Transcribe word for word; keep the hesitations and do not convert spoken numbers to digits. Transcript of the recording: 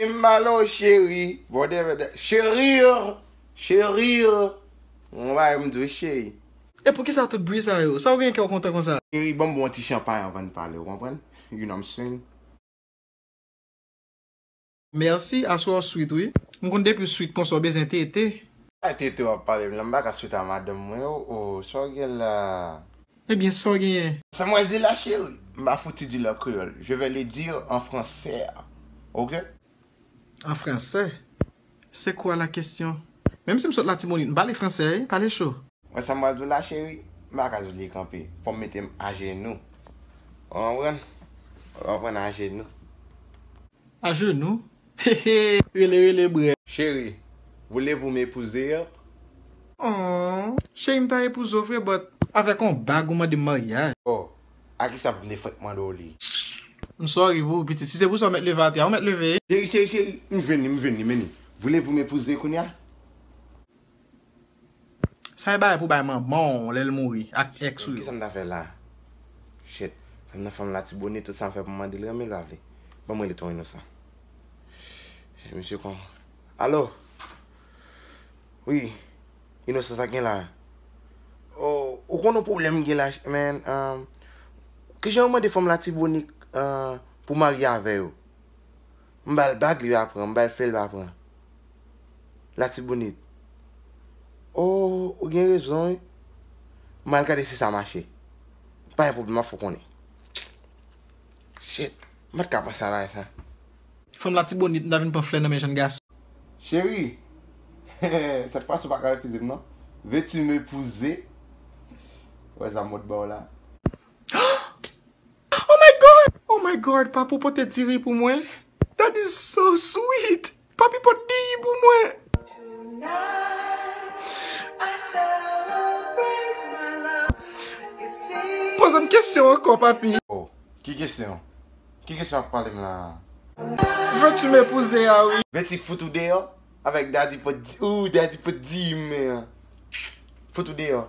M pale w cheri, bòdè, bòdè. Chérie, chérie. Mwen ba m di w cheri. E poukisa tout bri sa yo? Sa w gen kè w kontan konsa? Cheri, ban m bon ti chanpay anvan n pale, w konprann? You know what I'm saying? Mèsi, aswè w sweet wi. M konn depi w sweet konsa w bezwen tete. A tete w ap pale m la, m pa ka sweet a madanm mwen, o, o, sa w gen la? Ebyen, sa w genyen? Sa m pral di la, cheri? M pa fouti di l an kreyòl. Je vais le dire en français. Ok? En français? C'est quoi la question? Menm si m sot Latibonit, m pale fransè, wi, pale cho. Wè sa m pral di w la, cheri? M pa ka di w li kanpe. Fò m mete m ajenou. Ou konprann? Ou konprann ajenou. Ajenou? Hehe, rele, rele, brè. Chérie, voulez-vous m'épouser? Oh, cheri, m ta epouze w vre, but avèk yon bag ou mande m maryaj. Oh, a kisa m te fèk mande w li? M sorry pou ou, pitit. Si se pou sa w mèt leve atè a, ou mèt leve. Cheri, cheri, cheri, m jwenn li, m jwenn li, men li. Voulez-vous m'épouser kounye a? Sa e bagay pou bay manman w lè l mouri ak èks ou yo. Kisa m ta fè la? Shit. Fanm nan fanm Latibonit, tout sa m fè pou m mande l renmen l pa vle. Ban m rele ton inosan. Misye kon. Alo? Wi. Inosan, sa gen la? Oh, ou konn yon pwoblèm m gen la, man. Um, kijan yo mande fanm Latibonit, uh, pou marye avè yo? M ba l bag, li pa pran. M ba l flè, li pa pran. Latibonit. Oh, ou gen rezon, wi. M al gade si sa mache. Pa gen pwoblèm, m ap fè w konnen. Shit, m pa t ka panse a bagay sa. Fanm Latibonit, m ta vin pran flè nan men jèn gason. Cheri, sèt fwa si w pa ka refize m, non. Veux-tu m'épouser? Wè sa m mòd ba w la. Oh my God! Oh my God! Papa, ou pote diri pou mwen? That is so sweet! Papi pot diri pou mwen! Poze m kesyon ankò, papi. Oh, ki kesyon? Ki kesyon ap pale m la? Veux-tu m'épouser a, wi. Vètik fout ou deyò? Avèk Daddy pot di, ou Daddy pot di men. Fout ou deyò.